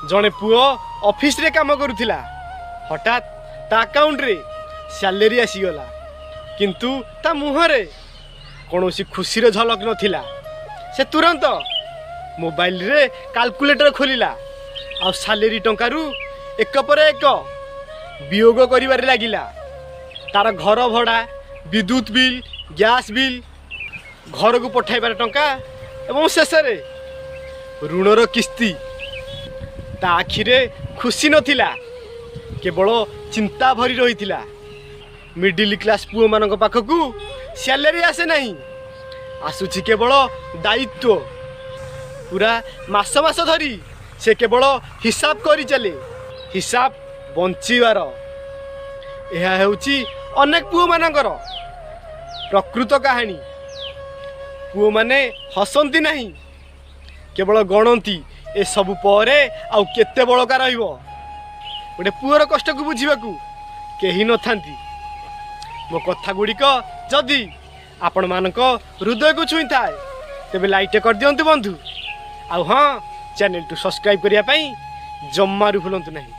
ଜଣେ ପୁଅ ଅଫିସରେ କାମ କରୁଥିଲା। ହଠାତ୍ ତା ଆକାଉଣ୍ଟରେ ସ୍ୟାଲେରୀ ଆସିଗଲା, କିନ୍ତୁ ତା ମୁହଁରେ କୌଣସି ଖୁସିର ଝଲକ ନଥିଲା। ସେ ତୁରନ୍ତ ମୋବାଇଲରେ କାଲକୁଲେଟର ଖୋଲିଲା ଆଉ ସାଲେରୀ ଟଙ୍କାରୁ ଏକ ପରେ ଏକ ବିୟୋଗ କରିବାରେ ଲାଗିଲା। ତାର ଘର ଭଡ଼ା, ବିଦ୍ୟୁତ ବିଲ୍, ଗ୍ୟାସ୍ ବିଲ୍, ଘରକୁ ପଠାଇବାର ଟଙ୍କା ଏବଂ ଶେଷରେ ଋଣର କିସ୍ତି। ତା ଆଖିରେ ଖୁସି ନଥିଲା, କେବଳ ଚିନ୍ତା ଭରି ରହିଥିଲା। ମିଡିଲ କ୍ଲାସ୍ ପୁଅମାନଙ୍କ ପାଖକୁ ସ୍ୟାଲେରୀ ଆସେ ନାହିଁ, ଆସୁଛି କେବଳ ଦାୟିତ୍ୱ। ପୁରା ମାସ ମାସ ଧରି ସେ କେବଳ ହିସାବ କରି ଚାଲେ, ହିସାବ ବଞ୍ଚିବାର। ଏହା ହେଉଛି ଅନେକ ପୁଅମାନଙ୍କର ପ୍ରକୃତ କାହାଣୀ। ପୁଅମାନେ ହସନ୍ତି ନାହିଁ, କେବଳ ଗଣନ୍ତି, ଏସବୁ ପରେ ଆଉ କେତେ ବଳକା ରହିବ। ଗୋଟେ ପୁଅର କଷ୍ଟକୁ ବୁଝିବାକୁ କେହି ନଥାନ୍ତି। ମୋ କଥା ଗୁଡ଼ିକ ଯଦି ଆପଣମାନଙ୍କ ହୃଦୟକୁ ଛୁଇଁଥାଏ, ତେବେ ଲାଇକ୍ କରିଦିଅନ୍ତୁ ବନ୍ଧୁ। ଆଉ ହଁ, ଚ୍ୟାନେଲକୁ ସବସ୍କ୍ରାଇବ୍ କରିବା ପାଇଁ ଜମାରୁ ଭୁଲନ୍ତୁ ନାହିଁ।